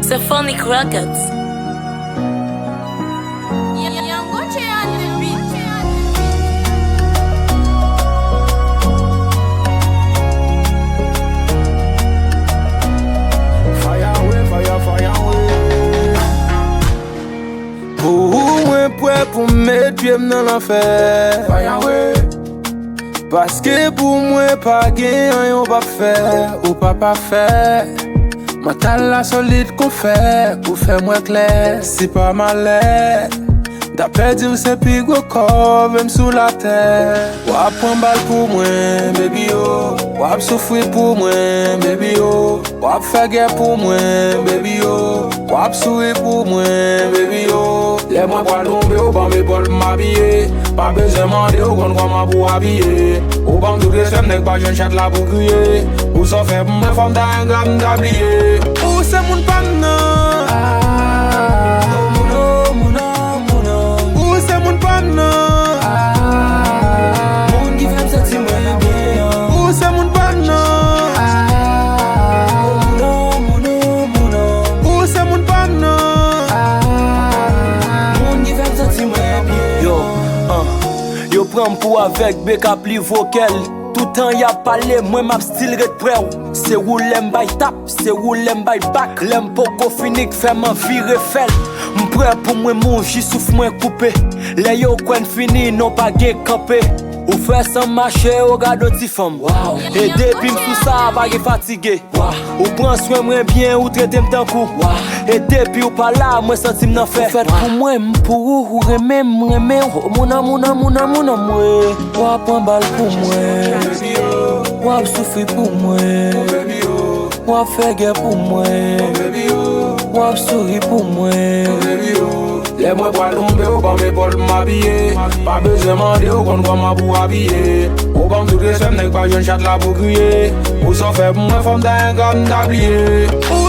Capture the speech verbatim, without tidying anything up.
Symphonic Records. Young Gucci on the beat. Fire away, fire, fire away. Pou ou mwen prè pou m met pye m nan lanfè. Fire away. Paske pou mwen pa gen anyen w p ap fè, ou p ap ap fè. Mantal la solid kon fè, ou fè m wè klè, se pa malè. Dapè di w se pi gwo kò, menm sou latè. W ap pran bal pou mwen, baby yo. W ap soufri pou mwen, baby yo. W ap fè gè pou mwen, baby yo. W ap souri pou mwen, baby yo. Lè mwen pral tonbe, ou ban m epòl pou m apiye. Pa bezwen mande, ou konn kòman pou abiye. Ou ban m tout respè m, nèg pa jwenn chat la pou kriye. Ou sa w fè pou mwen, fanm ta engra, m ta bliye. Ou se moun pa m nan. Ou se moun pa m nan. Moun ki fè m santi mwen byen an. Ou se moun pa m nan. Ou se moun pa m nan. Moun ki fè m santi mwen byen. Yo, uh, yo pran m pou avèg, bèk ap li vokèl. Toutan y ap pale, mwen m ap still ret prè w. Se ou lè m bay tap, se ou lè m bay bak. Lè m poko fini k fè m anvi refè l. M prè pou mwen mouri, souf mwen koupe. Lè yo kwè n fini, non pa gen kanpe. Ou fè san m mache, o gad on ti fanm. E depi m sou sa, pa gen fatige. Ou pran swen mwen byen, ou trete m tankou. E depi ou pa la, mwen santi m nan fè. Ou fèt pou mwen, m pou ou, ou renmen m, m renmen w. Mon amour, mon amour, mon amour, wi. W ap pran bal pou mwen. W ap soufri pou mwen. W ap fè gè pou mwen. W ap souri pou mwen. Lè mwen pral tonbe, ou ban m epòl pou m apiye. Pa bezwen mande, ou konn kòman pou abiye. Ou ban m tout respè m, nèg pa jwenn chat la pou kriye. Ou sa w fè pou mwen, fanm ta engra, m ta bliye. Ou